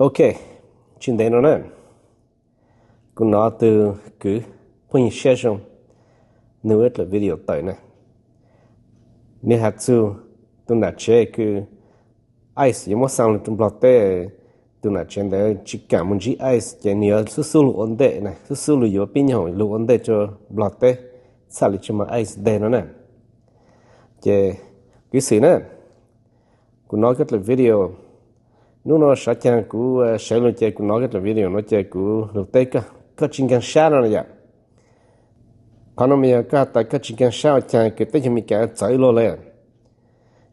Ok, tsis ntev no na, kuv hnov tus kwv phooj ywg Siab Zoo nws ua ib lub video tawm na. Nws has txug tus nam tsev kws ICE yuav muab xa lug rua Nplog teb, tus nam tsev ntawd tsis kam mus ntsib ICE ces nws yuav xub xub lug ua ntej na, xub xub lug yuav pib nyuag lug ua ntej rua Nplog teb, txhaj le tsis muaj ICE nteg no na. Ces kwv xwm na, kuv hnov koj lub video, hnub no sav caag kuv sawv lug ces kuv hnov koj lub video no ces kuv lug teb koj, koj tsis nkaag sab no yom. Qhov no mas yog koj has tas koj tsis nkaag sab ua caag kws teb chaws Amelikas txawv ib lug le,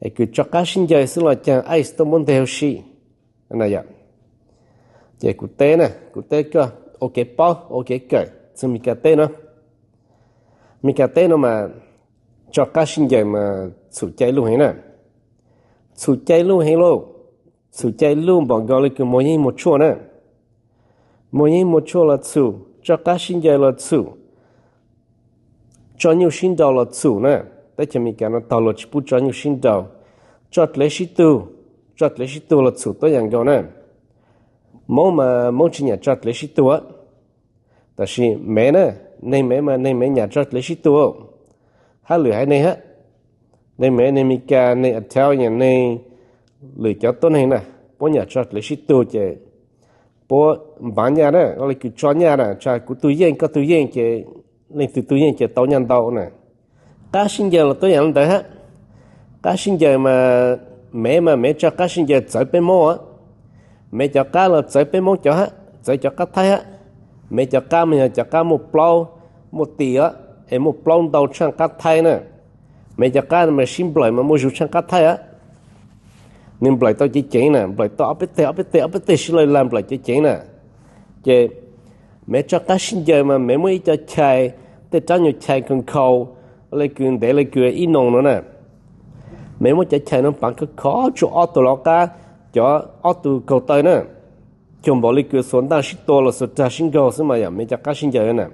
es kws tso qab sib ncaws xwb los caag ICE tuaj muab nteg huv si na yom. Ces kuv teb na, kuv teb koj ua kev paub ua kev kawm txug Amelikas teb no. Amelikas teb no mas tso qab sib ncaws mas txhum cai luj heev na. Txhum cai luj heev lauj. Txhum cai luj npaum nkaus le kws muag yeeb muag tshuaj na. Muag yeeb muag tshuaj los txhum, tso qab sib ncaws los txhum, tso nyuj sib nraus los txhum na. Teb chaws Amelikas no taug luag tsis pub tso nyuj sib nraus, tso dlev sib tug, tso dlev sib tug los txhum tuab yaam nkaus na. Moob mas Moob tsis nyam tso dlev sib tug, tab sis Mev na, neeg Mev mas neeg Mev nyam tso dlev sib tug. Hab lwm haiv neeg hab, neeg Mev, neeg Amelikas, neeg Italian, neeg lwm cov tuab neeg na, puab nyam tso dlev sib tug ces puab npav nyaj na, le kws tso nyaj na, tsa kuv tug yeej koj tug yeej ces leej twg tug yeej ces tau nyaj ntau na. Qab sib ncaws los tuab yaam le ntawd hab. Qab sib ncaws mas Mev mas Mev tso qab sib ncaws txawv peb Moob, Mev cov qab los txawv peb Moob cov hab, txawv cov qab Thaib hab. Mev cov qab mas yog cov qab muaj plaub, muaj tis os, es muaj plaub ntau tshaaj qab Thaib na. Mev cov qab mas sib nplawm mas muaj zug tshaaj qab Thaib os. Nws nplawm tau ceev ceev na, nplawm tau ob peb teg ob peb teg ob peb teg sib law la nplawm ceev ceev na. Ces Mev tso qab sib ncaws mas Mev muaj ib co chais, tej rab nyuag chais khaus khaus, le kws ntev le kws ib noo no na. Mev muab cov chais no paav khov khov tsua ob tug lov qab, cov ob tug kaug taw na, cuag npaum le kws xuas ntaj sib tua los xuas rag sib nkaug xwb mas yog Mev cov qab sib ncaws na.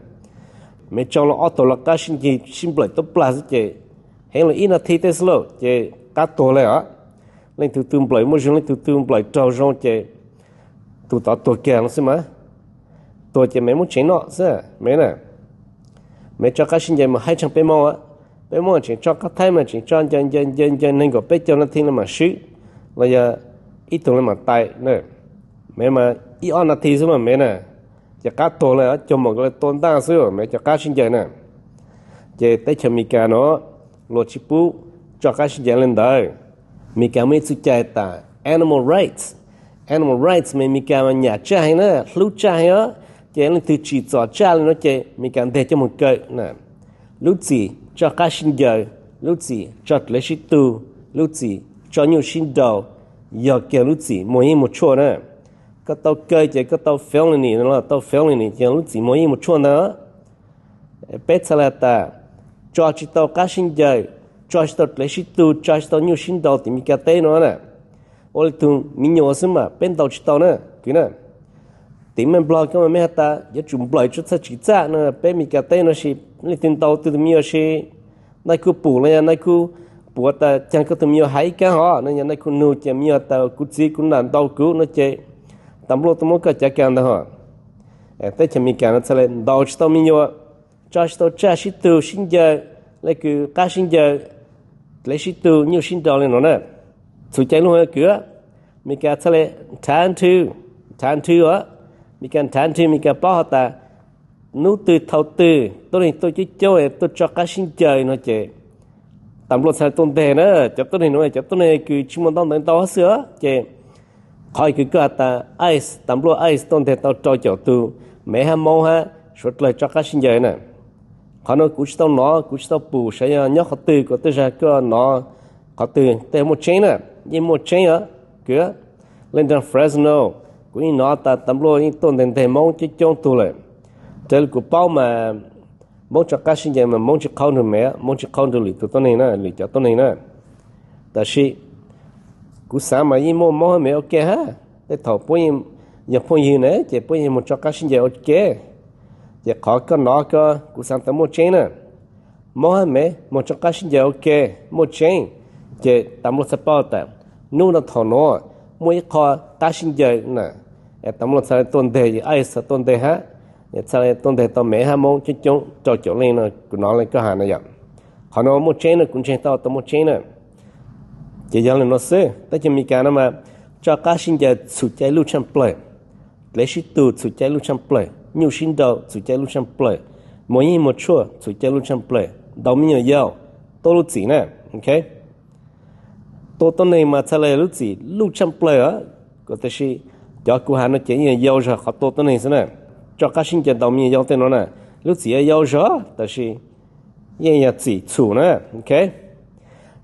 Mev tso los ob tug lov qab sib ncaws sib nplawm tuab plag xwb ces heev los ib nas this tej xwb lauj ces qab tuag le os. Leej tug tug nplawm muaj zug, leej tug tug nplawm raug zoo ces tug tod tuag kag no xwb mas. Tuag ces Mev muab tseev noj xwb Mev na. Mev tso qab sib ncaws mas haib tshaaj peb Moob, peb Moob tseem tso qab Thaib mas tseem tso ncaws ncaws ncaws ncaws neeg nkaum peb caug nas this le maam swb, los yog ib tug le maam tais. Mev mas ib ob nas this xwb mas Mev na, ces qab tuag le, cuag npaum le tua ntaj xwb Mev cov qab sib ncaws na. Ces teb chaws Amelikas no luag tsis pub tso qab sib ncaws le ntawd. Amelikas muaj ib txuj cai tas animal rights. Animal rights mas Amelikas mas nyam tsaj heev na, hlub tsaj heev os. Ces leej twg tsim txom tsaj le no ces Amelikas nteg coj moog kaw na. Lub txim tso qab sib ncaws, lub txim tso dlev sib tug, lub txim tso nyuj sib nraus, yog kiag lub txim muag yeeb muag tshuaj na. Koj tau kaw ces koj tau felony no, tau felony ces lub txim muag yeeb muag tshuaj ntawd. Peb txhad le tas, tso tsis tau qab sib ncaws, tso tsis tau dlev sib tug, tso tsis tau nyuj sib nraus tim Amelikas teb no na, ua le tug me nyuam xwb mas peb ntaus tsis tau na kwv na. Tim mej Nplog koj mas mej has tas yuav tsum nplawm tsuas txhaj tsim txaj no, peb Amelikas teb no sis leej twg ntaus tug tug me nyuam sis naj kuj pum los yog naj kuj puav tas caag koj tug me nyuam hais ib kaab hov no, yog naj kuj nug ces me nyuam tas kuv txiv kuv nam ntaus kuv no ces tas npluaj tuaj muab koj cav kas ntag hos. Teb chaws Amelikas no txhaj le ntaus tsis tau me nyuam, tso tsis tau tsaj sib tug sib ncaws, le kws qab sib ncaws, dlev sib tug nyuj sib nraus le no na. Txhum cai lug kwv, Amelikas txhaj le nrhav nrhw, nrhav nrhw os. Amelikas nrhav nrhw, Amelikas paub has tas nub twg thaus twg tuab neeg tuaj coob coob tuaj tso qab sib ncaws no ces tas npluaj txhaj le tuaj nteg na. Cov tuab neeg no cov tuab neeg kws tsis muaj ntaub ntawv ntau hab xwb os ces qhov kws koj has tas ICE, tas npluaj ICE tuaj nteg tau rau caum tug Mev hab Moob hab suav dlawg tso qab sib ncaws na. Qhov no kuv tsis tau nov, kuv tsis tau pum saib yog nyob qhov twg, kuv tej zag koj nov qhov twg tej muaj tseeb na, yeej muaj tseeb os kwv. Le nraag Fresno, kuv yeej nov tas tas npluaj yeej tuaj nteg nteg Moob coob coob tug lawm. Raws le kuv paub mas Moob tso qab sib ncaws mas Moob tsis qhaub nrug Mev, Moob tsis qhaub nrug lwm tug tuab neeg na, lwm cov tuab neeg na. Tab sis kuv xaav mas yeej muaj Moob hab Mev ua ke hab. Tej thaum puab yeej yog phooj ywg na ces puab yeej moog tso qab sib ncaws ua ke. Ces qhov koj nov ko kuv xaav tas muaj tseeb na. Moob hab Mev moog tso qab sib ncaws ua ke, muaj tseeb. Ces tas npluaj txhaj paub tas nub no thaum nuav muaj ib qho qab sib ncaws na, Tam Mluaj txhaj le tuaj nteg, ICE txhaj tuaj nteg hab, txhaj le tuaj nteg tau Mev hab Moob coob coob rau caum leej no kuv nov le koj has no yom. Qhov no muaj tseeb no, kuv ntseeg tau tau muaj tseeb na. Ces yog le no xwb, teb chaws Amelikas no mas tso qab sib ncaws txhum cai luj tshaj plawg, dlev sib tug txhum cai luj tshaj plawg, nyuj sib nraus txhum cai luj tshaj plawg, muaj yeej muaj tshuaj txhum cai luj tshaj plawg, ntaus me nyuam yaus, tua lub txim na. Ok, tua tuab neeg mas txhaj le lub txim luj tshaj plawg os. Kuv tiam sis cov kuv has no ces yeej yau zog qhov tua tuab neeg xwb na. Tso qab sib ncaws ntaus me nyuam yaus tej no na, lub txim yau zog tab sis yeej yog txim txhum na. Ok,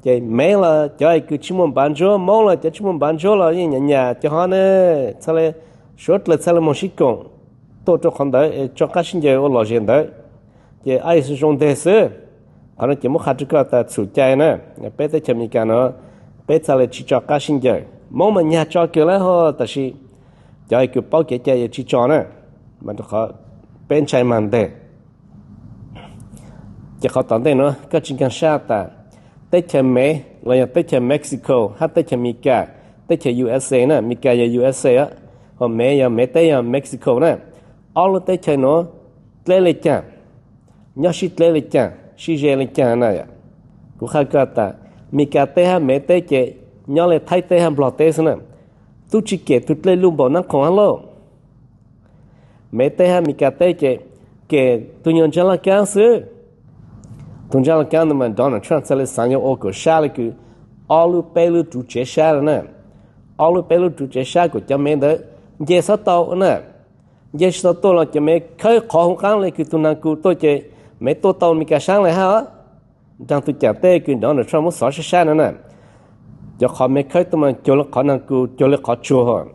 ces Mev los cov kws tsis muaj npav ntsuab, Moob los cov tsis muaj npav ntsuab los yeej nyam nyam cov hov ne, txhaj le, suav dlawg txhaj le moog sib koom tuaj rau qhov ntawd, tso qab sib ncaws ua lom zem ntawd. Ces ICE zoo nteg xwb. Qhov no ces muab qha rau koj tas txhum cai na, peb teb chaws Amelikas no peb txhaj le tsis tso qab sib ncaws. Moob mas nyag tso kawg lawm hos tab sis cov kws paub kev cai yuav tsis tso na, mas rau qhov peb ntshai mag nteg. Ces qhov tom ntej no koj tsis nkaag sab tas teb chaws Mev los yog teb chaws Mexico hab teb chaws Amelikas, teb chaws USA na, Amelikas yog USA, hos Mev yog Mev teb yog Mexico na, ob lub teb chaws no dleb le caag, nyob sib dleb le caag, sib ze le caag na. Kuv qha koj tas Amelikas teb hab Mev teb ces nyob le Thaib teb hab Nplog teb xwb na, tub tsis kem tug dlej luj npaum nab khoom hab lauj. Mev teb hab Amelikas teb ces kem tug nyuag ntsag laj kaab xwb. Tug ntsag laj kaab ntawd mas Donald Trump txhaj le xaav yuav ua kuas sab le kws ob lub peb lub ruv tsev sab na, ob lub peb lub ruv tsev sab kuas cov Mev ntawd nce txhob tau na, nce tsis tau tuaj los cov Mev khawb qhov huv qaab le kws tug naag kuv tuaj ces Mev tuaj tau Amelikas saab le hab. Nraag tug caam teb kws Donald Trump muab xov sab sab no na, cov qhov Mev khawb tuaj mas cuag le qhov naag kuv, cuag le qhov tsuag.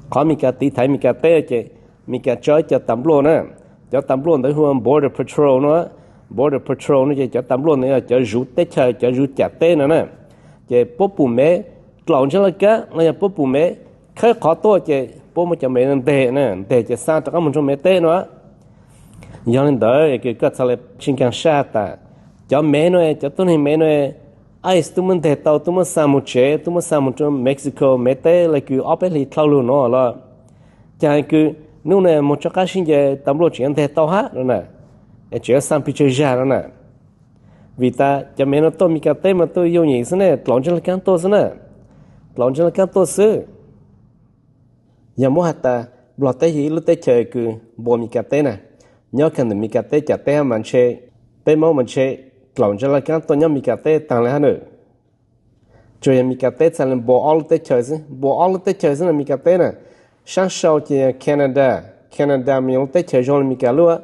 Qhov Amelikas tiv thaiv Amelikas teb ces Amelikas tso ib co tas npluaj na, cov tas npluaj ntawd hu ua Border Patrol no. Border Patrol no ces cov tas npluaj ntawd yog cov zuv teb chaws, cov zuv caam teb no na. Ces puab pum Mev dlaum ntsag laj kaab los yog puab pum Mev khawb qhov tuaj ces puab muab cov Mev nteg na, nteg ces xa rov qaab moog rua Mev teb no. Yog le ntawd koj txhaj le tsis nkaag sab tas cov Mev no, cov tuab neeg Mev no, ICE tub muab nteg tau, tub muab xa moog tsev, tub muab xa moog rua Mexico Mev teb le kws ob peb hlis dlhau lug no los, caag kws nub no moog tso qab sib ncaws tas npluaj tseem yuav nteg tau hab no na, es tseem yuav xa pes tsawg zag no na. Vim tas cov Mev no tuaj Amelikas teb mas tuaj yooj yim xwb ne, dlaum ntsag laj kaab tuaj xwb na, dlaum ntsag laj kaab tuaj xwb. Yog muab has tas Nplog teb yog ib lub teb chaws kws npua Amelikas teb na, nyob kag ntawm Amelikas teb caam teb hab mas ntshe peb Moob mas ntshe dlaum ntsag laj kaab tuaj nyob Amelikas teb taag le hab na. Tsuas yog Amelikas teb txhaj le npua ob lub teb chaws xwb, npua ob lub teb chaws xwb na Amelikas teb na. Saab sau ces yog Canada, Canada mas yog lub teb chaws zoo le Amelikas lub,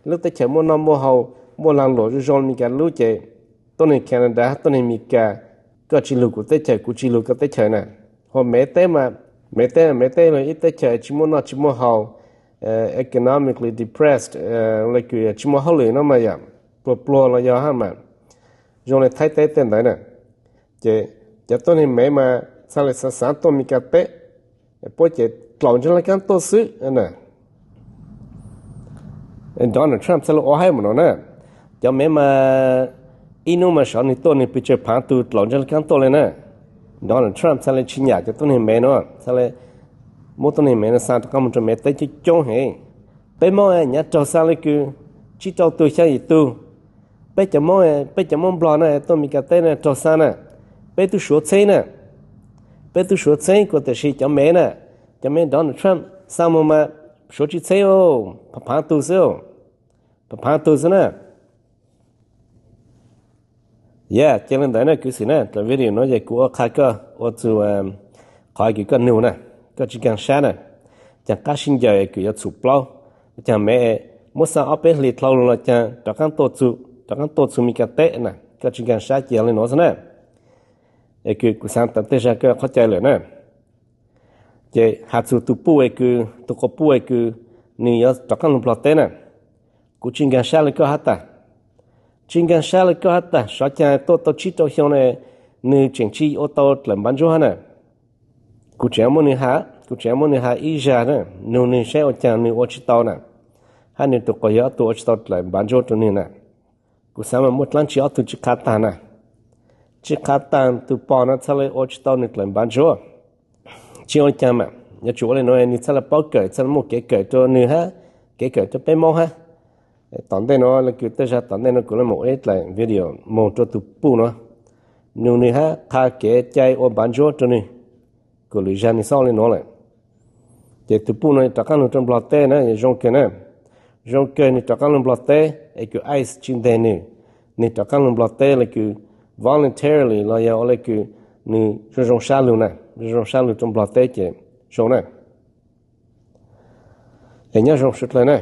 lub teb chaws muaj noj muaj haus, muaj laag luam zoo zoo le Amelikas lub ces tuab neeg Canada hab tuab neeg Amelikas, koj tsis lug kuv teb chaws, kuv tsis lug koj teb chaws na. Hos Mev teb mas, Mev teb, Mev teb lug ib teb chaws tsis muaj noj tsis muaj haus, economically depressed, le kws tsis muaj hauj lwm no mas yog pluag pluag los yog hab mas zoo le Thaib teb tej ntawd na. Ces cov tuab neeg Mev mas txhaj le xaav xaav tuaj Amelikas teb, puab ces dlaum ntsag laj kaab tuaj xwb na. Donald Trump txhaj le ua hab mas no na. Cov Mev mas ib nub mas sov nwg tuaj nwg pes tsawg phaav tug dlaum ntsag laj kaab tuaj le na. Donald Trump txhaj le tsis nyam cov tuab neeg Mev no, txhaj le muab tuab neeg Mev no xa rov qaab moog rua Mev teb coob coob heev. Peb Moob nyav raug xa le kws tsib rau tug xyaa yim tug. Peb cov Moob, peb cov Moob Nplog na tuaj Amelikas teb na raug xa na, peb tub suav txheeb na. Peb tub suav txheeb kuas tiam sis cov Mev na, cov Mev Donald Trump xa moog mas suav tsis txheeb, phaav phaav tug xwb, phaav phaav tug xwb na. Yog cia le ntawd na kuv xwm na, dlawv video no ces kuv ua qha koj ua txug qhov kws koj nug na, koj tsis nkaag sab na. Caag qab sib ncaws kws yuav txhum plaub, caag Mev muab xa ob peb hlis dlhau lug los caag rov qaab tuaj txug, rov qaab tuaj txug Amelikas teb na, koj tsis nkaag sab cia le nuav xwb na. Es kws kuv xaav tas tej zag koj qhov cai lawm na. Ces has txug tug puj es kws, tug quas puj es kws nwg yuav rov qaab lug Nplog teb na, kuv tsis nkaag sab le koj hab tag. Tsis nkaag sab le koj hab tag, sov caag tuaj tau tsib rau xyoo na, nwg tseem tsis ua tau dlawm npav ntsuab hab na. Kuv tseem muab nwg has, kuv tseem muab nwg has ib zag na, nug nwg saib ua caag nwg ua tsis tau na, hab nwg tug quas yawg ob tug ua tsis tau dlawm npav ntsuab rua nwg na. Kuv xaav mas muaj dlaab tsi ob tug tsis qha tag na. Tsis qha tag, tug pog no txhaj le ua tsis tau nwg dlawm npav ntsuab. Tsis ua caag mas, Nyob tsum ua li no nws txhaj le paub kawm, txhaj le muaj kev kawm rau nws hab, kev kawm rau peb Moob hab. Tom ntej no le kws tej zag tom ntej no kuv le mus ua ib dlaim video moog rua tug puj no. Nug nwg hab qha kev cai ua npav ntsuab rua nwg. Kuv lwm zag nwg xob li no lawm. Ces tug puj no rov qaab lug rua Nplog teb na, zoo kawg na. Zoo kawg nwg rov qaab lug Nplog teb es kws ICE tsi nteg nwg, nwg rov qaab lug Nplog teb le kws voluntarily los yog ua le kws nwg zoo zoo sab lug na, zoo zoo sab lug rua Nplog teb ces zoo na. Es nyob zoo suav dlawg na.